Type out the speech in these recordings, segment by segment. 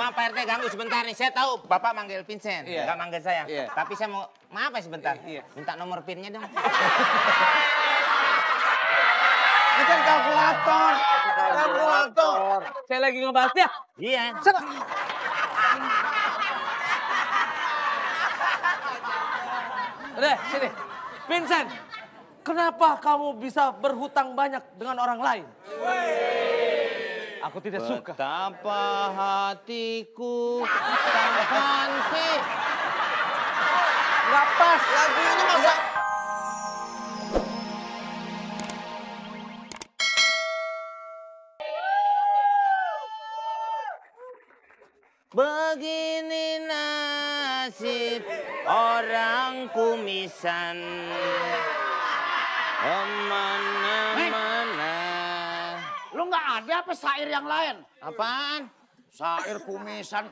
Maaf Pak RT ganggu sebentar nih. Saya tahu Bapak manggil Vincent, nggak manggil saya. Tapi saya mau, maaf ya sebentar. Minta nomor PIN-nya dong. Ini kan kalkulator. Kalkulator. Saya lagi ngebahas dia. Iya. Udah, sini. Vincent, kenapa kamu bisa berhutang banyak dengan orang lain? Aku tidak suka. Betapa hatiku takkan Nggak pas. Lagu ini masa... Begini nasib orang kumisan kemana-mana. Lu nggak ada apa syair yang lain? Apaan? Syair kumisan.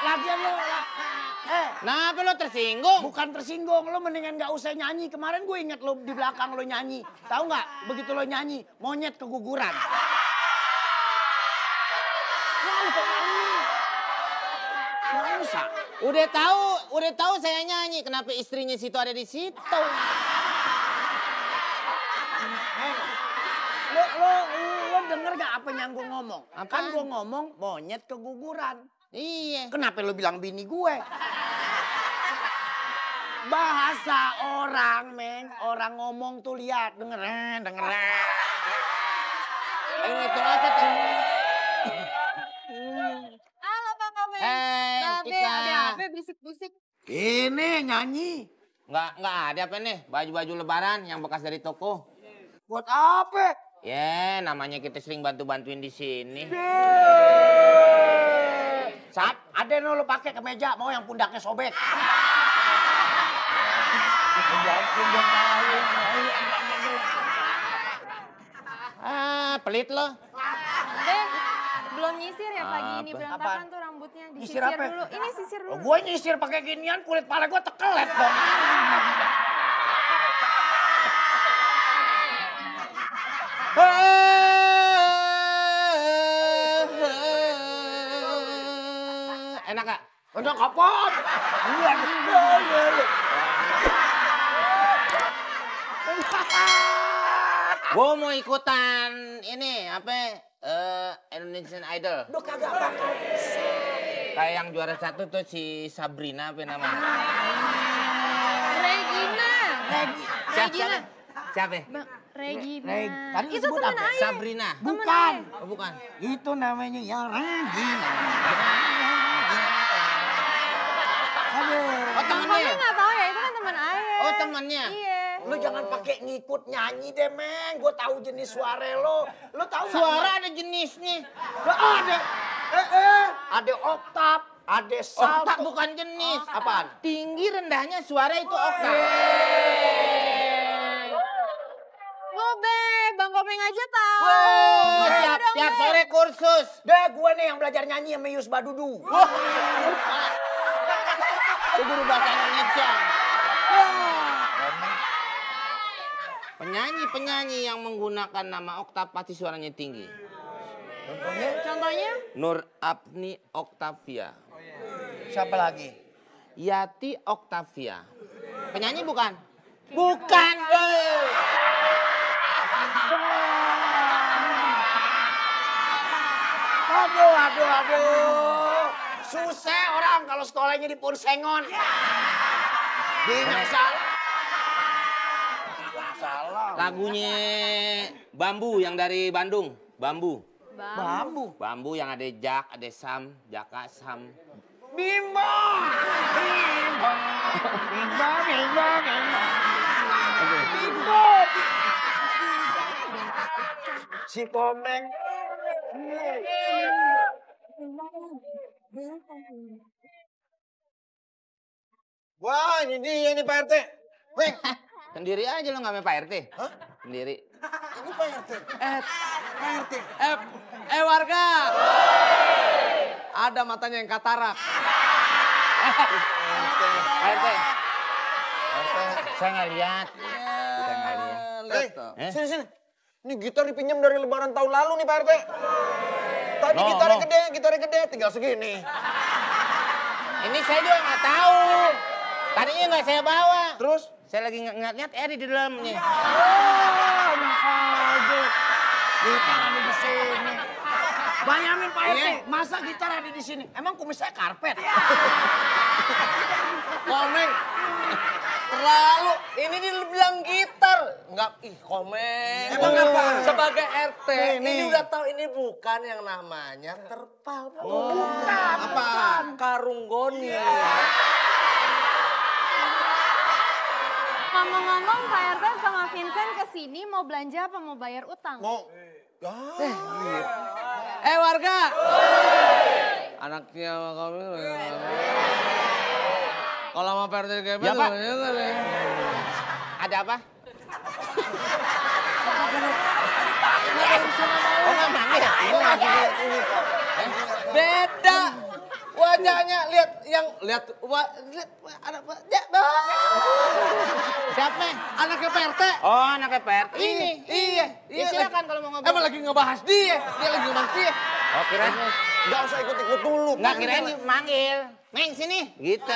Lagian lu... Kenapa lo tersinggung? Bukan tersinggung, lo mendingan nggak usah nyanyi. Kemarin gue inget lo di belakang lo nyanyi. Tahu nggak? Begitu lo nyanyi, monyet keguguran. Udah tahu saya nyanyi. Kenapa istrinya situ ada di situ? Lo denger gak apa yang gue ngomong? Apaan? Kan gue ngomong monyet keguguran. Iya. Kenapa lo bilang bini gue? Bahasa orang, Meng. Orang ngomong tuh lihat, denger. Ini tuh apa tuh? Halo Pak Kamen. Tika. Ada apa bisik-bisik? Ini nyanyi. Nggak ada apa nih? Baju-baju lebaran yang bekas dari toko. Buat apa? Ya, namanya kita sering bantu-bantuin di sini. Ada yang lo pakai ke meja, mau yang pundaknya sobek. Pelit lo. Belum nyisir ya pagi ini, berantakan Apaan? tuh rambutnya. Nyisir Disisir apa? dulu. Ini sisir dulu. Gue nyisir pakai ginian, kulit pala gue tekelet dong. Enak gak? Enak apaan? Gue mau ikutan ini apa? Indonesian Idol. Udah kagak apa-apa. Kayak yang juara satu tuh si Sabrina apa namanya? Regina. Regina. Siapa? Regina. Tadi Itu disebut teman apa? ayah. Sabrina. Bukan. Oh bukan. Itu namanya yang Regina. Oh Bang temannya. Kamen nggak tahu ya, itu kan teman ayah. Oh temannya. Iya. Lu jangan pakai ngikut nyanyi deh, Meng. Gue tahu jenis suara lo. Lo tahu nggak? Suara ada jenisnya. Ada. Ada oktav, ada salto. Oktav bukan jenis. Apaan? Tinggi rendahnya suara itu oktav. Gobe, Bang Komeng aja tahu. Tiap sore kursus. Deh, gue nih yang belajar nyanyi sama Yus Badudu. Itu guru bahasa Indonesia. Penyanyi yang menggunakan nama oktav pasti suaranya tinggi. Contohnya? Nur Apni Octavia. Siapa lagi? Yati Octavia. Penyanyi bukan? Bukan. Aduh. Susah orang kalau sekolahnya di Pursengon. Dinyak salah. Lagunya Bambu yang dari Bandung. Bambu. Bambu yang ada Jak, ada Sam, Jaka, Sam. Bimbo. Si Komeng. Wah, ini dia nih Pak RT. Weng. Sendiri aja lo nggak main Pak RT? Hah? Sendiri. Ini Pak RT. Pak RT. Warga. Ada matanya yang katarak. Pak RT. Saya nggak lihat. Saya nggak lihat. Sini. Ini gitar dipinjam dari lebaran tahun lalu nih Pak RT. Tadi gitarnya gede, tinggal segini. Ini saya juga nggak tahu. Tadinya nggak saya bawa. Terus? Saya lagi ngeliat Eri di dalamnya. Gitar ada di sini. Bayangin Pak RT, masa gitar ada di sini? Emang kumis saya karpet? Komeng. Terlalu, ini dibilang gitar. Enggak, Komeng. Emang apa? Sebagai RT, ini Nih. udah tahu ini bukan yang namanya terpal. Bukan. Apa? Karung goni. Ngomong-ngomong, Pak RT sama Vincent kesini mau belanja apa mau bayar utang? Mau. Warga. Anaknya sama kami. Kalau sama PRT GP Ya, Pak. nih. Ada apa? Oh nggak manggil? Beda. Wajahnya lihat lihat ada Siapa? anaknya PRT. Oh anaknya PRT. Ini. Iya. Ya, silakan kalau mau ngobrol. Emang lagi ngebahas dia. Dia lagi ngebahas dia. Oh kirain. Nggak usah ikut-ikut dulu. Nggak kirain manggil. Neng sini. Gitu.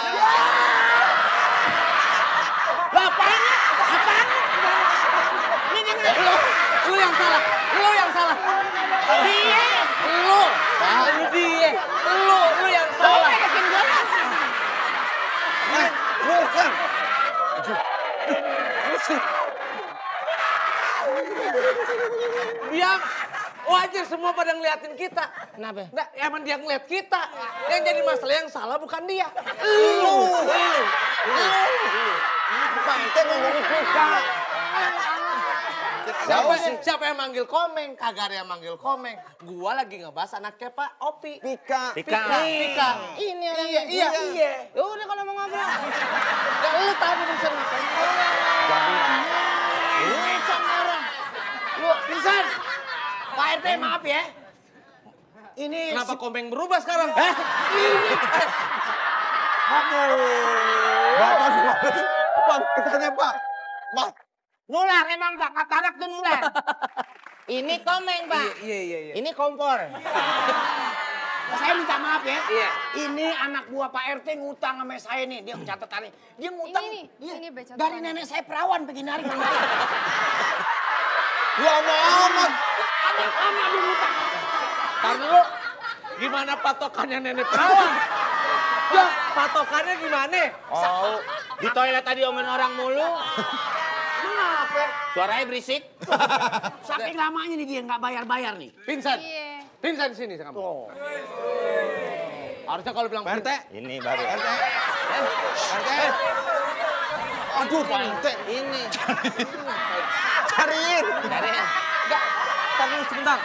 Lah apaan? Apaan? Ini dengar. Lu yang salah. Lu yang salah. Dia. Lu. Ini dia. Lu yang salah. Bikin gue. Bukan. Dia wajar semua pada ngeliatin kita. Kenapa? Nah, emang dia ngeliat kita. Yang jadi masalah yang salah bukan dia. Pak RT ngomongin kita. Siapa yang manggil Komeng? Kagak ada yang manggil Komeng. Gua lagi ngebahas anaknya Pak Opi. Pika. Pika. Ini Iya. Ya udah kalau mau ngobrol. Ya lu tadi bisa ngapain? Ini sama orang. Lu, Vincent. Pak RT maaf ya. Ini Kenapa Komeng berubah sekarang? Bapak gimana sih? Pak, ketanya Pak. Pak. Nular emang Pak, katarak tuh nular. Ini Komeng Pak. Iya. Ini kompor. saya minta maaf ya. Iya. Ini anak buah Pak RT ngutang sama saya nih. Dia catatannya. Dia ngutang. Ini nih, Iya. ini baca Dari catatan. nenek saya perawan begini hari kemarin. Lama amat. Anak dia ngutang. Tar dulu. Gimana patokannya nenek perawan? Ya, patokannya gimana? Oh, di toilet tadi omen orang mulu. Kenapa? Suaranya berisik. Saking lamanya nih dia nggak bayar-bayar nih. Vincent. Iya. Vincent sini kamu. Harusnya kalau bilang Pak RT. Ini baru. RT. RT. Aduh, Pak RT. Ini. Cariin. Dari. Enggak, tar dulu sebentar.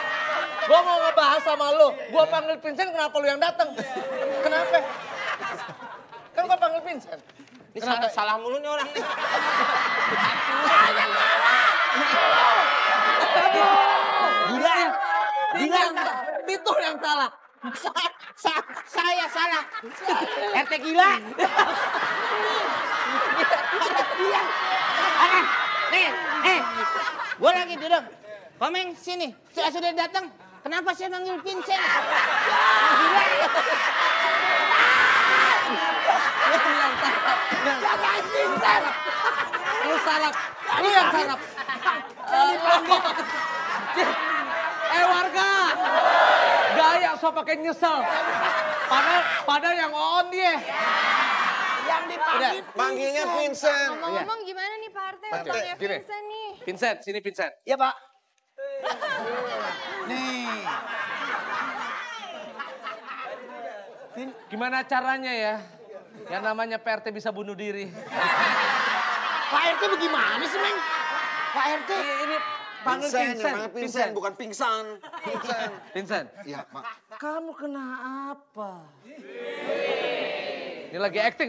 Gua mau ngebahas sama lu. Gua panggil Vincent, kenapa lu yang datang? Kenapa? Kan gua panggil Vincent. Ini salah mulu nih orang nih. Gila ya? Gila. Itu yang salah. Saya salah. RT gila. Nih, gue lagi duduk. Komeng sini, sudah datang. Kenapa saya manggil Vincent? Gila. Lu salah. Lu yang salah. Warga. Gaya so pakai nyesel. Padahal yang on dia. Yang dipanggil Panggilnya Vincent. Ngomong-ngomong gimana nih Pak RT? Pak RT, Utangnya gini. Vincent nih. Vincent, sini Vincent. Ya Pak. Nih. Gimana caranya ya? Yang namanya PRT bisa bunuh diri. Pak RT bagaimana sih, Meng? Pak RT. Ini panggil Vincent, Vincent. namanya Vincent, bukan pingsan. Vincent. Vincent. Iya, Pak. Kamu kena apa? Ini lagi acting.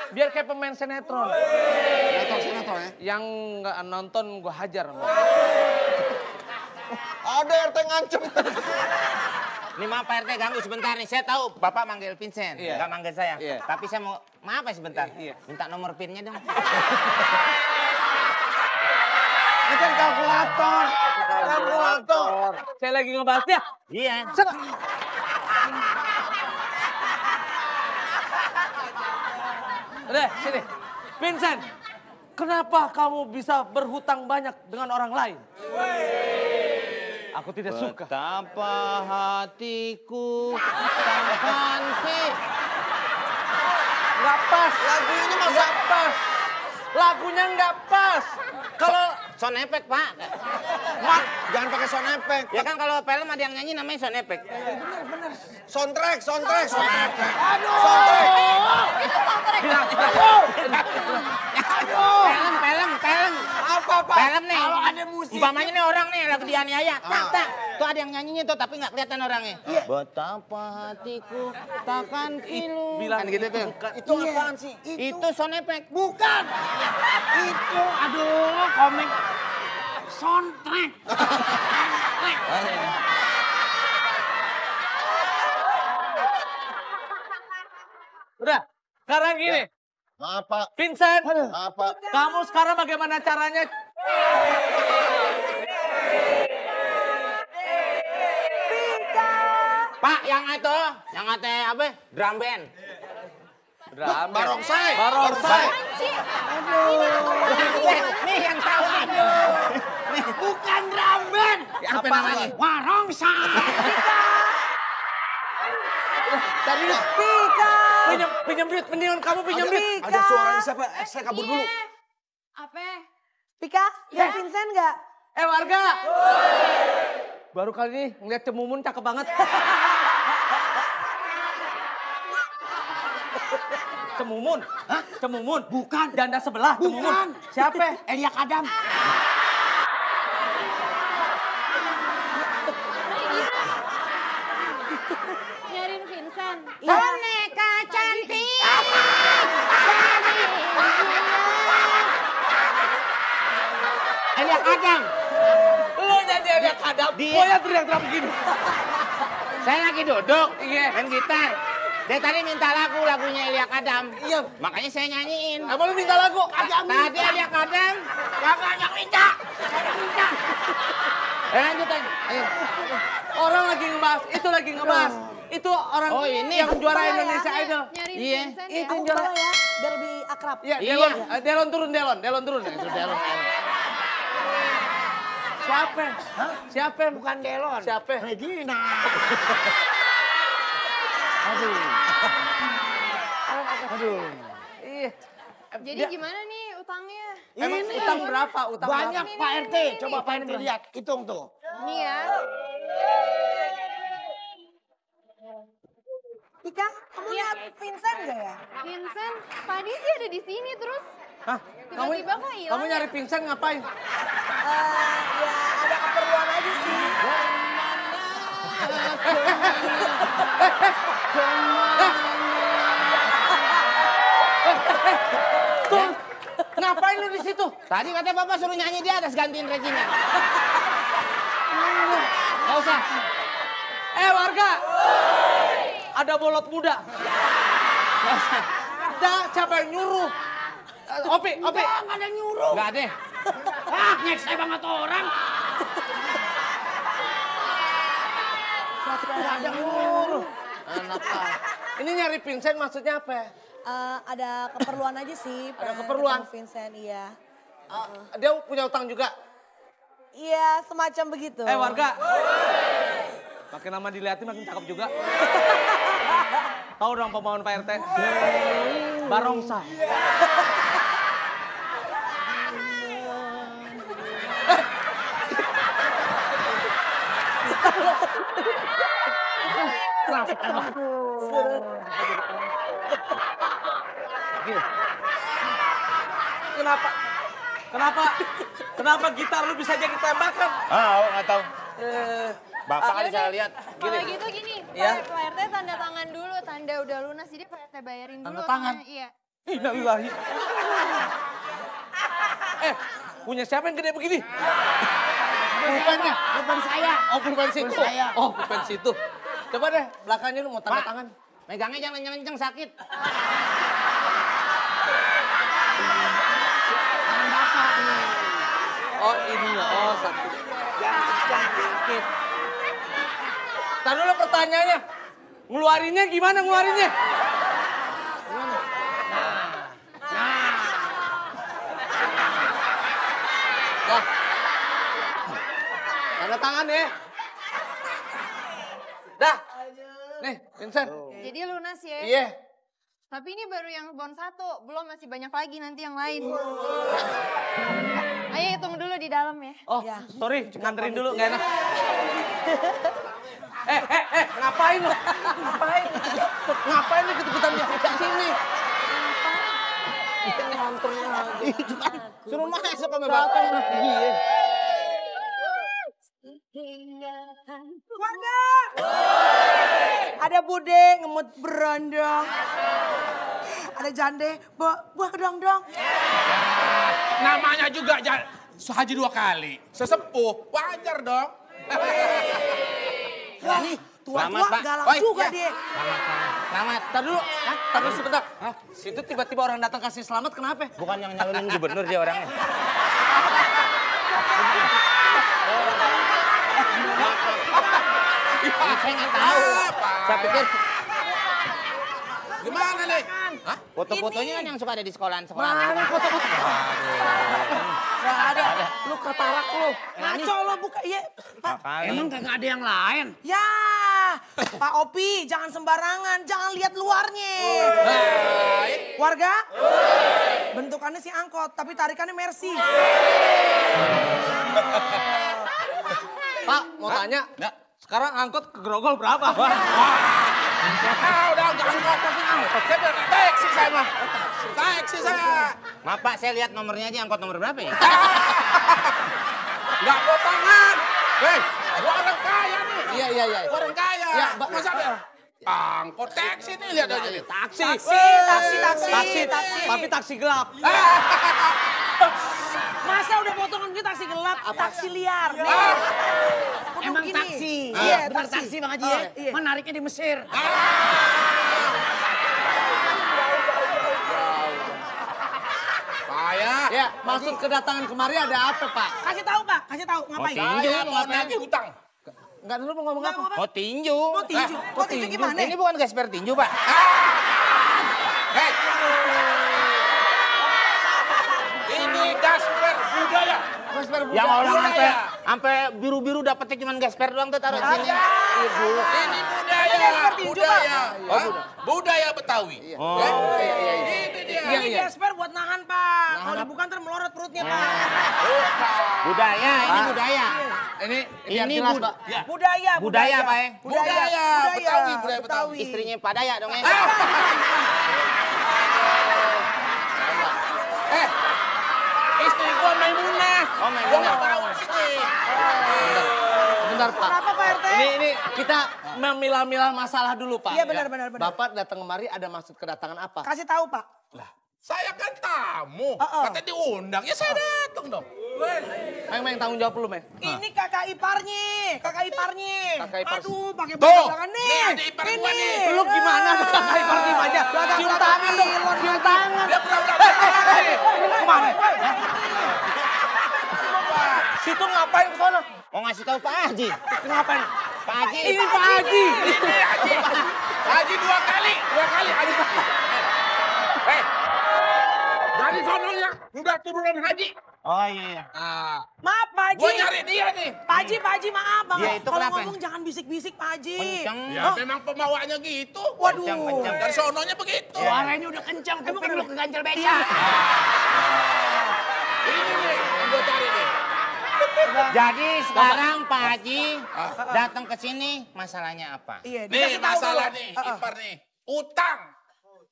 Biar kayak pemain sinetron. Sinetron ya. Yang nggak nonton gue hajar. Ada RT ngancem. Ini maaf Pak RT ganggu sebentar nih. Saya tahu Bapak manggil Vincent, Iya. nggak manggil saya. Iya. Tapi saya mau, maaf ya sebentar. Iya. Minta nomor PIN-nya dong. Ini kan kalkulator. Kalkulator. Saya lagi ngebahas dia. Iya. Sana. Udah, sini. Vincent, kenapa kamu bisa berhutang banyak dengan orang lain? Aku tidak suka. Betapa hatiku takkan Nggak pas. Lagu ini masa pas. Lagunya nggak pas. Kalau sound effect, Pak. Mak, jangan pakai sound effect. Ya kan kalau film ada yang nyanyi namanya sound effect. Soundtrack. Soundtrack. Film. Apa? Film nih. Kalau ada musik. Umpamanya nih orang nih lagi dianiaya. Tak. Tuh ada yang nyanyinya tuh tapi nggak kelihatan orangnya. Betapa hatiku takkan pilu. bilang Kan gitu tuh. Itu apaan sih? Itu sound effect. Bukan. Itu, aduh, komik. Soundtrack. udah, sekarang gini. Apa? Vincent, Apa? kamu sekarang bagaimana caranya? Pak, yang itu apa? Drum band. Barongsai. Nih yang tahu. Bukan drum band. Apa namanya? Warongsai. Tadi pinjam duit, mendingan kamu pinjam duit. Ada suaranya siapa? Saya kabur dulu. Apa? Pika, lihat Vincent nggak? Warga. Baru kali ini ngeliat Cemumun cakep banget. Cemumun? Hah? Cemumun? Bukan. Janda sebelah, Cemumun. Bukan. Siapa? Elia Kadam. Nyariin Vincent. Boneka cantik. Elia Kadam. Lu nyanyi ada kadang. Dia. Gua yang teriak-teriak begini. Saya lagi duduk. Iya. Main gitar. Dia tadi minta lagunya Elia Kadam. Iya. Makanya saya nyanyiin. Emang lu minta lagu? Tadi Elia Kadam. Kagak yang minta. Lanjut aja. Ayo. Orang lagi ngebahas, itu lagi ngebahas. Itu orang Oh, ini. yang juara Apa ya? Indonesia Idol. Nyariin Iya. Vincent Itu ya. Aku juara. bawa ya, biar lebih akrab. Iya, Iya. Delon turun. Itu Delon. Siapa? Hah? Siapa? Bukan Delon. Siapa? Regina. Aduh. Iya. Jadi gimana nih utangnya? Emang Ini. utang berapa? Utang Banyak berapa? Pak RT. Coba Pak RT lihat. Hitung tuh. Ini ya. Pika, kamu lihat Vincent nggak ya? Vincent tadi sih ada di sini terus Hah? tiba-tiba kok hilang. Kamu nyari Vincent ngapain? Ya ada keperluan aja sih. Tuh, ngapain lu di situ? Tadi katanya Bapak suruh nyanyi di atas gantiin Regina. Gak usah. Warga. Ada bolot muda. Gak usah. Siapa yang nyuruh? Opi. Enggak ada yang nyuruh. Gak ada. Ngekseh banget orang. Enggak ada yang nyuruh. Anak Ini nyari Vincent maksudnya apa? Ada keperluan aja sih. Ada pengen keperluan? ketemu Vincent, iya. Dia punya utang juga. Iya, semacam begitu. Warga. Makin lama dilihatin makin cakep juga. Tahu dong pembangun Pak RT? Barongsai. Gini. Kenapa gitar lu bisa jadi tembakan? Nggak tahu. Bapak kali Yaudah, saya lihat. Kalau gitu gini, Ya. Pak RT tanda tangan dulu, tanda udah lunas, jadi Pak RT bayarin dulu. Tanda tangan? utangnya. Iya. Innalillahi. Punya siapa yang gede begini? Pulpennya, pulpen saya. Oh, pulpen situ. Pulpen saya. Oh, pulpen situ. Coba deh, belakangnya lu mau tanda Pak. tangan. Megangnya jangan kenceng sakit. Oh ininya, oh satu. Dikit. Ntar dulu pertanyaannya. Ngeluarinnya gimana ngeluarinnya? Dah. Tanda tangan ya. Dah. Nih, Vincent. Jadi lunas ya? Iya. Tapi ini baru yang bond 1, belum masih banyak lagi nanti yang lain. Ayo hitung dulu di dalam ya. Oh, sorry, nganterin dulu, nggak enak. Ngapain lo? Ngapain lo ikut-ikutan dia? Sini. Nganterin aja. Itu kan suruh masuk sama bapak. Iya. Warga! Ada bude ngemut berondong. Ada jande buah kedong-dong. Namanya juga haji 2 kali. Sesepuh, wajar dong. Wah, tua-tua galak juga dia. Selamat. Tar dulu sebentar. Situ tiba-tiba orang datang kasih selamat, kenapa? Bukan yang nyalonin gubernur dia orangnya. Saya nggak tahu. Saya pikir Gimana nih? foto-fotonya kan yang suka ada di sekolahan-sekolahan. Mana foto-foto? Nggak ada. Lu ketarak lu. Ngaco lo buka. Iya, Pak. Emang kagak ada yang lain? Ya, Pak Opi, jangan sembarangan. Jangan lihat luarnya. Warga, bentukannya si angkot, tapi tarikannya Mercy. Pak, mau tanya. Sekarang angkot ke Grogol berapa? Udah jangan ngomongin angkot. Saya bilang taksi saya mah. Taksi saya. Maaf Pak, saya lihat nomornya aja, angkot nomor berapa ya? Nggak potongan. Hei, gua orang kaya nih. Iya. Gua orang kaya. Ya, masa ada angkot taksi nih, lihat aja nih. Taksi. Taksi. Tapi taksi gelap. Masa udah potongan kita taksi gelap, taksi liar. Nih. Emang Gini. taksi. Iya, benar taksi Bang Haji ya. Iya. Menariknya di Mesir. Payah. Ya, maksud kedatangan kemari ada apa, Pak? Kasih tahu Pak, kasih tahu ngapain? Tinju, Saya mau nagih utang. Enggak dulu mau ngomong apa? Mau tinju. Mau tinju, mau tinju gimana? Ini bukan gesper tinju Pak. Hei. Ini gasper budaya. Yang orang sampai biru-biru dapetnya cuma gesper doang tuh taruh sini. Ini budaya. Budaya. Budaya Betawi. Oh. Ini dia. Ini gesper buat nahan Pak. Kalau bukan ntar melorot perutnya Pak. Budaya, ini budaya. Ini biar Ini jelas, Pak. Budaya. Budaya Pak ya. Budaya Betawi, budaya Betawi. Istrinya Pak Daya dong ya. Istri gua Maimunah. Oh, Maimunah. Gua nggak tahu di sini. Bentar, Pak. Kenapa Pak RT? Ini kita memilah-milah masalah dulu, Pak. Iya, benar. Bapak datang kemari ada maksud kedatangan apa? Kasih tahu Pak. Saya kan tamu. Kata diundang, ya saya datang dong. Meng, tanggung jawab lu, Meng. Ini kakak iparnya. Kakak ipar. Aduh, pakai Tuh, belakang nih. nih ada ipar gua nih. Lu gimana kakak ipar diem aja? Cium tangan dong. Cium tangan. Dia pura-pura nih. Kemana? Situ ngapain ke sana? Mau ngasih tahu Pak Haji. Ngapain? Pak Haji. Ini Pak Haji. Ini Haji. Haji 2 kali. 2 kali Haji. Hei. Dari sononya udah turunan Haji. Oh iya. Maaf Pak Haji. Gua nyari dia nih. Pak Haji, maaf Bang. Dia itu Kalau kenapa? ngomong jangan bisik-bisik Pak Haji. Kenceng. Ya memang pembawanya gitu. Waduh. Kenceng. Dari sononya begitu. Suaranya udah kencang, kuping lu keganjel beca. Ini nih yang gua cari nih. Jadi sekarang Pak Haji datang ke sini masalahnya apa? Iya, Nih dikasih tahu masalah dulu. nih, ipar nih. Utang.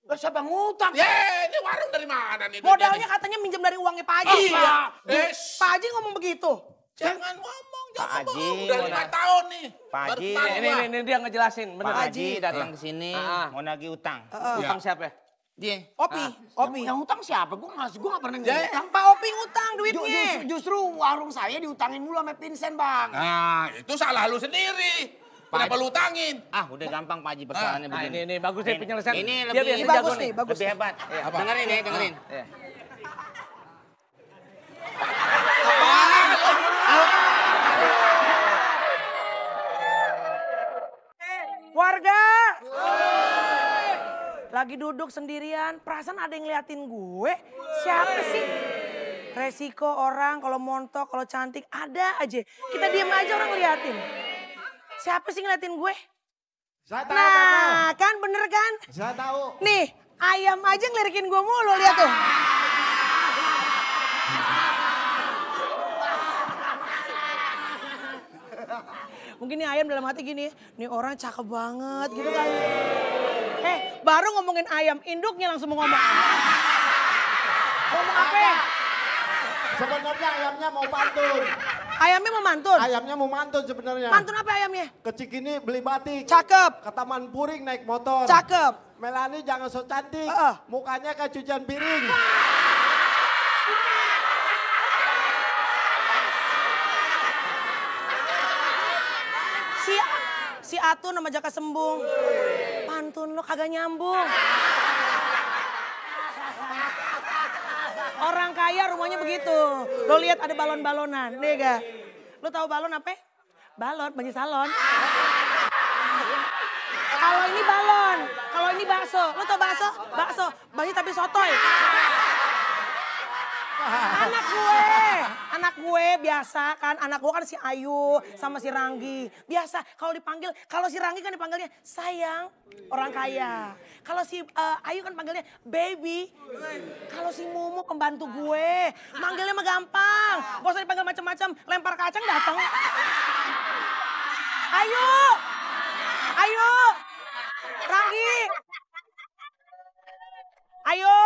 Lah siapa ngutang? Ini warung dari mana nih? Modalnya duitnya nih? katanya minjem dari uangnya Pak Haji. Iya. Pak Haji ngomong begitu. Jangan ngomong, Pak jangan Haji, ngomong. Udah 5 tahun nih. Pak Baru Haji, tahu gua. Ini dia ngejelasin, bener. Pak Haji datang ke sini Ah. mau nagih utang. Utang siapa? Dia. Opi. Yang utang siapa? Gua nggak pernah ngutang. Pak Opi ngutang duitnya. Justru warung saya diutangin mulu sama Vincent Bang. Nah, itu salah lu sendiri. Kenapa lu utangin? Ah, udah gampang Pak Haji persoalannya Nah, begini. ini bagus deh penyelesaian. Ini Dia lebih biasa bagus jago nih, bagus. lebih hebat. Apa? Dengerin ya, dengerin. Iya. Apaan? Lagi duduk sendirian, perasaan ada yang ngeliatin gue. Siapa sih? Resiko orang kalau montok, kalau cantik ada aja. Kita diem aja orang ngeliatin. Siapa sih ngeliatin gue? Saya tahu, Nah, kan bener kan? Saya tahu. Nih, ayam aja ngelirikin gue mulu, lihat tuh. Mungkin nih ayam dalam hati gini, nih orang cakep banget gitu kan. Baru ngomongin ayam, induknya langsung mau ngomong. Ngomong apa? Sebenarnya ayamnya mau pantun. Ayamnya mau mantun? Ayamnya mau mantun sebenarnya. Mantun apa ayamnya? Ke Cikini beli batik. Cakep. Ke Taman Puring naik motor. Cakep. Melani jangan so cantik. Mukanya kayak cucian piring. Si Atun sama Jaka Sembung. Pantun lo kagak nyambung. Orang kaya rumahnya begitu. Lo lihat ada balon-balonan, nih gak? Lo tahu balon apa? Balon, baju salon. Kalau ini balon, kalau ini bakso. Lo tau bakso? Bakso, baju tapi sotoy. Anak gue biasa kan, anak gue kan si Ayu sama si Ranggi. Biasa kalau dipanggil, kalau si Ranggi kan dipanggilnya sayang, orang kaya. Kalau si Ayu kan panggilnya baby. Kalau si Mumu pembantu gue, manggilnya mah gampang. Gak usah dipanggil macam-macam, lempar kacang datang. Ayu, Ayu, Ranggi, Ayu.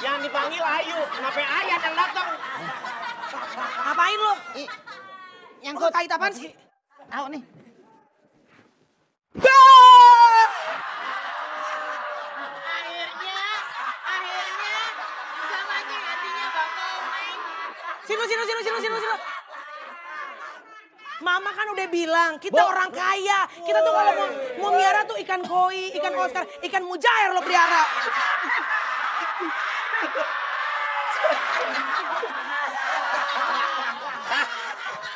Yang dipanggil Ayu, kenapa Ayat yang datang? Ngapain lo? Nyangkut. Kait apaan sih? Tahu nih. Akhirnya sama aja hatinya Bang Komeng. Sini. Mama kan udah bilang, kita orang kaya. Kita tuh kalau mau miara tuh ikan koi, ikan Oscar, ikan mujair lo pelihara.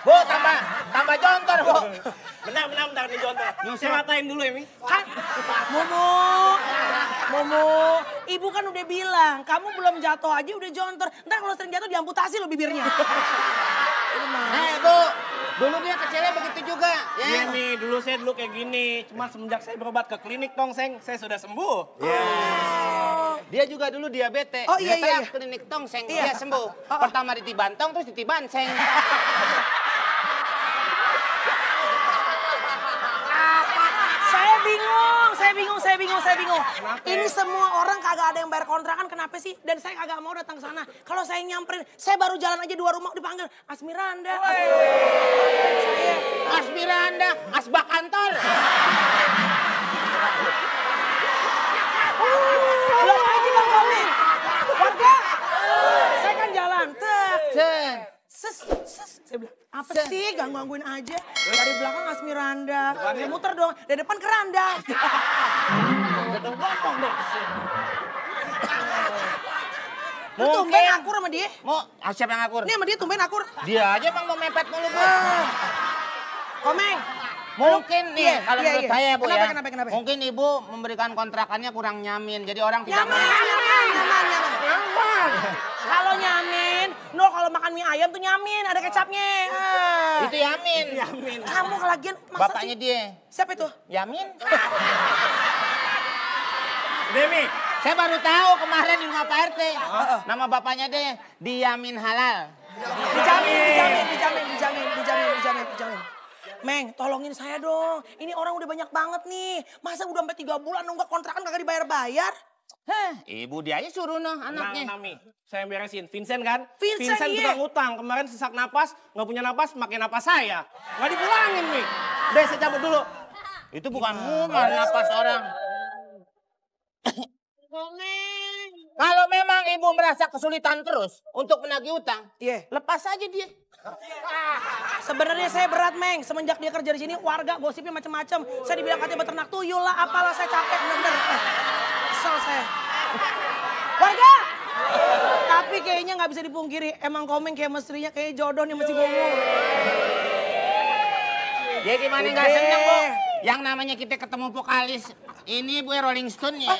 Bu, tambah jontor, Bu. Bentar nih jontor. Saya matain dulu ya, Mi. Kan, Momo, ibu kan udah bilang, kamu belum jatuh aja udah jontor. Ntar kalau sering jatuh diamputasi lo bibirnya. Bu, dulu dia kecilnya begitu juga. Ya. Iya, Mi, dulu saya kayak gini. Cuma semenjak saya berobat ke klinik tongseng, saya sudah sembuh. Dia juga dulu diabetes. Oh, iya. Klinik tongseng, Iya. dia sembuh. Pertama ditiban tong, terus ditiban seng. Saya bingung. Ini semua orang kagak ada yang bayar kontrakan, kenapa sih? Dan saya kagak mau datang sana. Kalau saya nyamperin, saya baru jalan aja 2 rumah dipanggil Asmiranda. Asmiranda, asbak kantor. Belum aja Bang Komeng. Warga, saya kan jalan. Saya bilang, apa sih gangguin aja. Dari belakang Asmiranda. Saya muter dong, dari depan keranda. Lu tumben akur sama dia? Siapa yang akur? Ini sama dia tumben akur. Dia aja bang mau mepet mulu, Bu. Komeng. Mungkin nih, kalau menurut saya, Bu, Kenapa? mungkin Ibu memberikan kontrakannya kurang nyamin. Jadi orang tidak Nyaman. Kalau nyamin, kalau makan mie ayam tuh nyamin, ada kecapnya. Itu Yamin. Kamu kelagian masa Bapaknya sih? dia. Siapa itu? Yamin. Demi, Saya baru tahu kemarin di rumah Pak RT. Nama bapaknya deh Diyamin Halal. Dijamin. Meng, tolongin saya dong. Ini orang udah banyak banget nih. Masa udah sampai 3 bulan nunggak kontrakan kagak dibayar-bayar? Ibu dia aja suruh anaknya. Nami, saya yang beresin. Vincent kan? Vincent, iya. tukang utang. Kemarin sesak napas, nggak punya napas, makin napas saya. Nggak dipulangin nih. Udah, saya cabut dulu. Itu bukan humor napas orang. Kalau memang ibu merasa kesulitan terus untuk menagih utang, lepas aja dia. Sebenarnya saya berat, Meng. Semenjak dia kerja di sini, warga gosipnya macam-macam. Saya dibilang katanya beternak tuyul lah, apalah, saya capek bener-bener. Kesel saya. Warga! Tapi kayaknya nggak bisa dipungkiri, emang Komeng kayak mestrinya kayak jodoh nih masih bohong. Ya gimana nggak seneng, Bu? Yang namanya kita ketemu vokalis. Ini Bu Rolling Stone ya.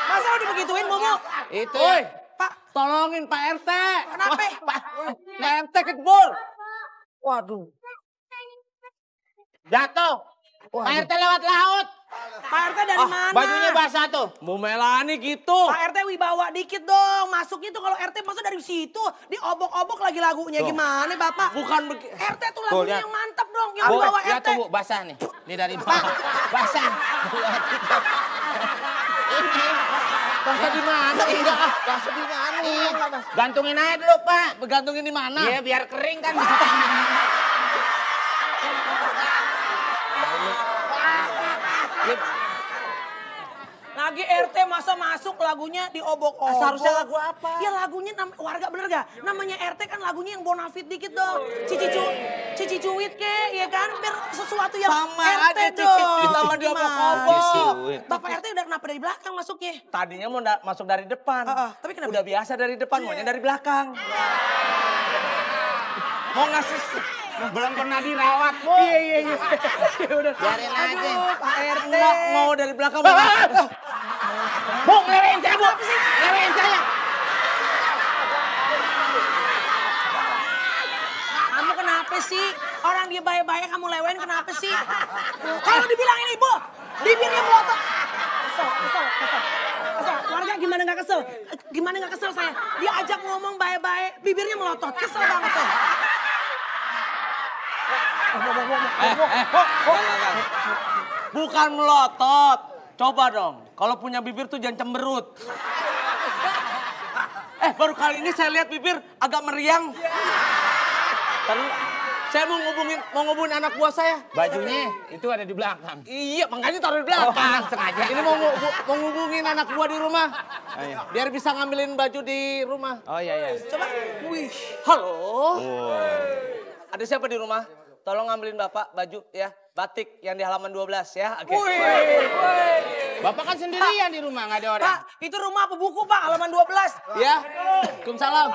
Masa lo dibegituin, Momo? Itu. Woi, Pak, tolongin Pak RT. kenapa? Pak RT kejebur. Waduh. Jatuh. Pak RT lewat laut. Pak RT dari mana? Bajunya basah tuh. Bu Melani gitu. Pak RT wibawa dikit dong. Masuknya tuh kalau RT masa dari situ. Diobok-obok lagi lagunya. Gimana Bapak? Bukan begitu. RT tuh lagunya lihat. yang mantap dong. Yang Bu, wibawa lihat RT. tuh Bu, basah nih. Ini dari bawah. Basah. Ini. Basah di mana? Enggak, basah di mana? Gantungin aja dulu, Pak. Begantungin di mana? Iya, biar kering kan. Lagi RT masa masuk lagunya diobok-obok. Seharusnya lagu apa? Ya lagunya warga bener gak? Namanya RT kan lagunya yang bonafit dikit dong. Cici cuit ke, ya kan? Biar sesuatu yang Sama RT aja dong. Cici ditambah Gimana? diobok-obok. Bapak RT udah kenapa dari belakang masuknya? Tadinya mau masuk dari depan. Tapi kenapa? Udah biasa dari depan, maunya dari belakang. Mau ngasih... Belum pernah dirawat, Bu. Iya. Ya udah. Biarin aja. Aduh, Pak RT. Mau dari belakang. Bu, ngelewain saya, Bu. Ngelewain saya. Kamu kenapa sih? Orang dia baik-baik kamu lewain kenapa sih? Kalau dibilangin ibu, bibirnya melotot. Kesel. Warga gimana nggak kesel? Gimana nggak kesel saya? Dia ajak ngomong baik-baik, bibirnya melotot. Kesel banget saya. Bukan melotot. Coba dong. Kalau punya bibir tuh jangan cemberut. Baru kali ini saya lihat bibir agak meriang. Terus saya mau ngubungin anak buah saya. Bajunya itu ada di belakang. Iya, makanya taruh di belakang. Sengaja. Ini mau ngubungin anak buah di rumah. Biar bisa ngambilin baju di rumah. Oh iya. Coba, wih. Halo. Ada siapa di rumah? Tolong ngambilin Bapak baju ya. Batik yang di halaman 12 ya. Oke. Bapak kan sendirian di rumah, nggak ada orang. Pak, itu rumah apa buku Pak? Halaman 12. Ya. Waalaikumsalam.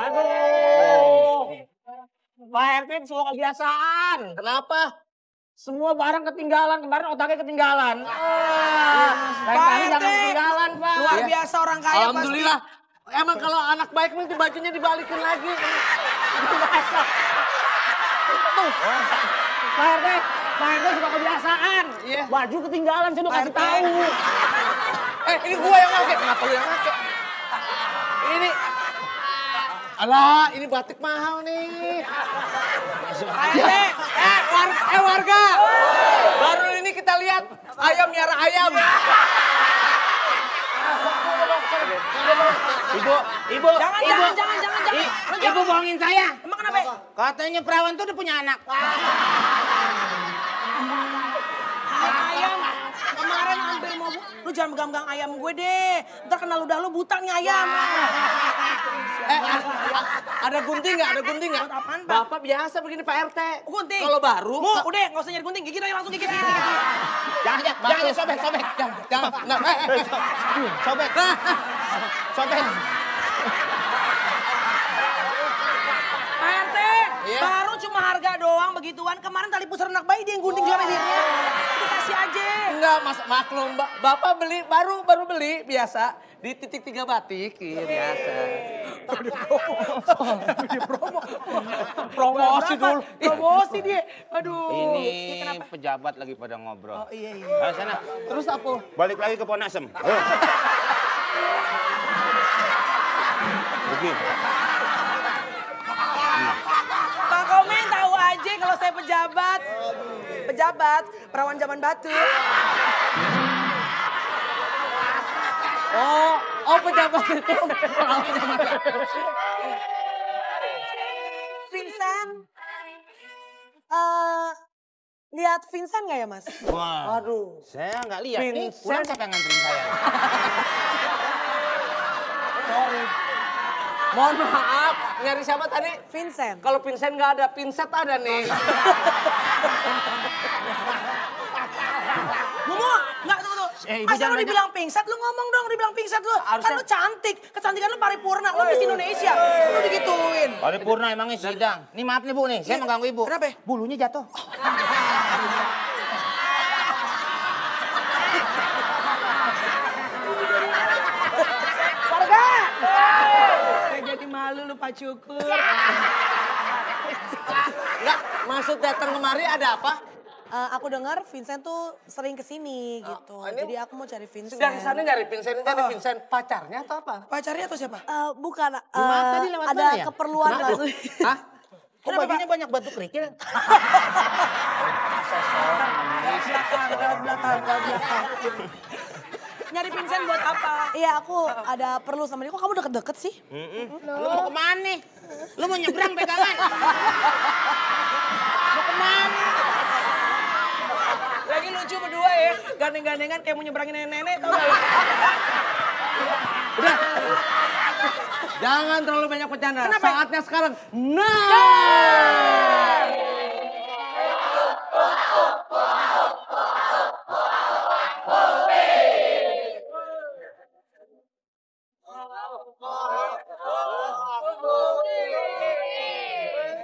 Pak RT semua kebiasaan. Kenapa? Semua barang ketinggalan. Kemarin otaknya ketinggalan. Pak Kali RT. jangan ketinggalan, Pak. Luar biasa orang kaya pasti. Alhamdulillah. Emang kalau anak baik nanti bajunya dibalikin lagi. Pak RT suka kebiasaan. Iya. Baju ketinggalan, saya udah kasih tahu. Ini gua yang pakai. Kenapa lu yang pakai? Ini. Alah, ini batik mahal nih. Pak RT. Warga. Baru ini kita lihat ayam nyara ayam. Ibu. Jangan. Ibu bohongin saya. Emang kenapa? Katanya perawan tuh udah punya anak. Ayam. Kemarin ambil mau lu jangan megang ayam gue deh. Ntar kena ludah lu buta nih ayam. Ada gunting nggak? Ada gunting nggak? Buat apaan, Pak? Bapak biasa begini Pak RT. Gunting. Kalau baru. Udah nggak usah nyari gunting. Gigit aja langsung gigit. Jangan sobek. Jangan. Sobek. Pak RT, baru cuma harga doang begituan. Kemarin tali pusar anak bayi dia yang gunting juga bibirnya. Dikasih aja. Enggak, maklum. Bapak beli baru beli biasa di titik 3 batik. Iya biasa. Promosi dulu. Promosi dia. Aduh. Ini pejabat lagi pada ngobrol. Oh iya. Ayo sana. Terus apa? Balik lagi ke Ponasem. Begini. Pak Komen tahu aja kalau saya pejabat. Perawan zaman batu. Oh pejabat itu. Vincent. Lihat Vincent nggak ya Mas? Wah. Aduh. Saya nggak lihat. Nih, Vincent. pulang siapa yang nganterin saya? Sorry. Mohon maaf, nyari siapa tadi? Vincent. Kalau Vincent nggak ada, Vincent ada nih. Momo, nggak tunggu. Ibu Masa jangan lu dibilang pingset, lu ngomong dong dibilang pingset lu. Kan lu cantik, kecantikan lu paripurna, lu Miss Indonesia. Lu digituin. Paripurna emangnya sidang. Ini maaf nih Bu nih, saya mengganggu Ibu. Kenapa? Bulunya jatuh. Warga! Kayak jadi malu lu Pak Cukur. Enggak, maksud datang kemari ada apa? Aku dengar Vincent tuh sering kesini gitu. Jadi aku mau cari Vincent. Sudah kesana nyari Vincent, pacarnya atau apa? Pacarnya atau siapa? Bukan, tadi lewat ada mana ya? keperluan lah. Hah? Kok bajunya banyak batu kerikil? belakang. Nyari Vincent buat apa? Iya, aku ada perlu sama dia. Kok kamu deket-deket sih? Lu mau kemana nih? Lu mau nyebrang pegangan? Mau kemana? Lagi lucu berdua ya, gandeng-gandengan kayak mau nyebrangin nenek-nenek tau gak? Udah. Jangan terlalu banyak bercanda. Kenapa? Saatnya sekarang. Nah.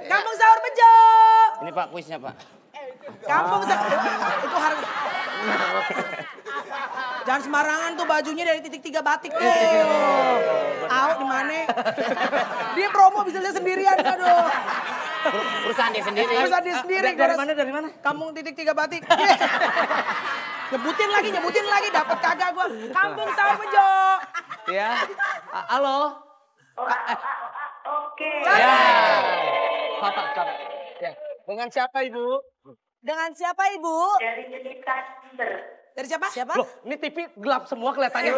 Kampung Sahur Bejo! Ini Pak kuisnya Pak. Kampung Sahur, itu harga. Jangan sembarangan tuh bajunya dari titik 3 batik tuh. Au di mana? Dia promo bisnisnya sendirian aduh. Perusahaan dia sendiri. Perusahaan dia sendiri. Dari mana? Kampung titik 3 batik. Nyebutin lagi, dapat kagak gua. Kampung Sahur Bejo. Ya. Halo. Oke. Ya. Sabar. Ya. Dengan siapa Ibu? Dengan siapa Ibu? Dari Yunita Jember. Dari siapa? Siapa? Loh, ini TV gelap semua kelihatannya.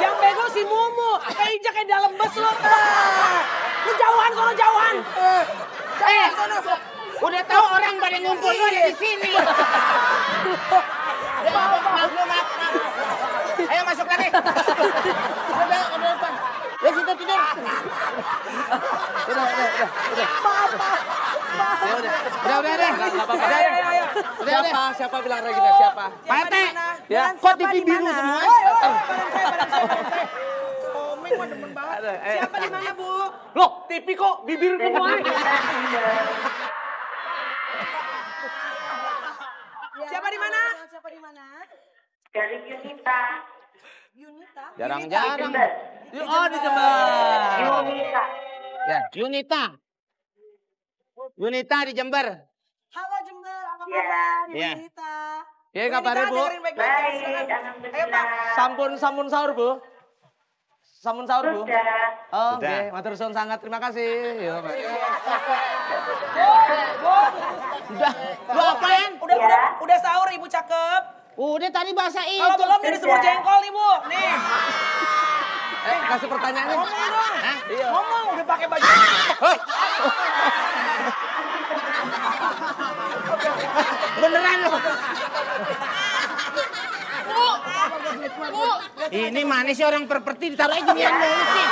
Yang bego si Mumu. Kayak kayak dalam bus lo. Lu jauhan, sono jauhan. Sono. Udah tahu orang pada ngumpul lu ada di sini. Maaf. Ayo masuk lagi. Udah. Ya situ tidur. Udah. Udah. Siapa bilang Regina siapa? Pak RT. Ya. Kok TV biru semua? Komeng mah demen banget. Siapa di mana, Bu? Loh, TV kok bibir semua? Siapa di mana? Siapa di mana? Dari Yunita. Yunita. Jarang-jarang. Oh, di Jember. Yunita. Ya, Yunita di Jember. Halo Jember, apa Iya. kabar? Iya. Yunita. Ya, kabarnya Bu? Dengerin baik-baik. Baik, Ayo, Pak. alhamdulillah. Sampun sahur Bu. Sampun sahur Bu. Sudah. Oh, oke. Sudah. Matur suwun sangat. Terima kasih. Yo, Pak. Lu apaan? Udah sahur Ibu cakep. Udah tadi bahasa itu. Kalau belum dia semur jengkol nih, Bu. Nih. Kasih pertanyaannya. Ngomong dong. Iya. Ngomong udah pakai baju. Beneran lu. Ini mana sih orang perperti ditaruh aja ginian mulu sih.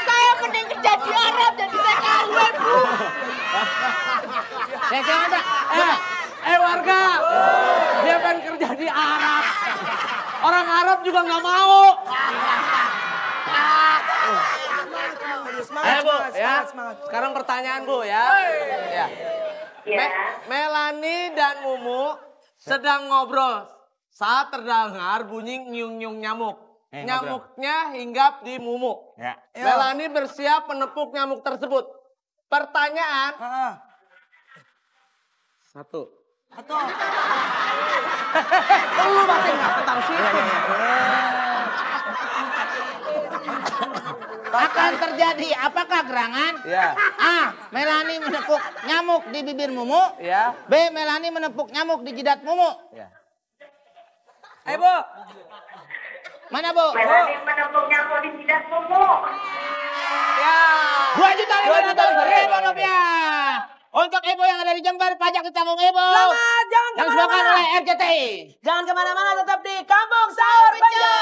Saya mending kerja di Arab jadi TKW, Bu. Ya jangan Pak. Warga. Dia kan kerja di Arab. Orang Arab juga nggak mau. Semangat, ya. semangat. Sekarang pertanyaan Bu ya. Ya. Ya. Melani dan Mumu sedang ngobrol saat terdengar bunyi nyung-nyung nyamuk. Nyamuknya hinggap di Mumu. Ya. Melani bersiap menepuk nyamuk tersebut. Pertanyaan. Satu. Lu makin nggak sih? Akan terjadi apakah gerangan? Ya. A. Melani menepuk nyamuk di bibir Mumu. Ya. B. Melani menepuk nyamuk di jidat Mumu. Ya. Ayo, Bu. Mana Bu? Melani menepuk nyamuk di jidat Mumu. Ya. 2 juta 500.000 rupiah. Untuk ibu yang ada di Jember, pajak ditanggung ibu. Selamat, jangan Yang disebutkan kemana-mana. oleh RCTI. Jangan kemana-mana, tetap di Kampung Sahur Bejo.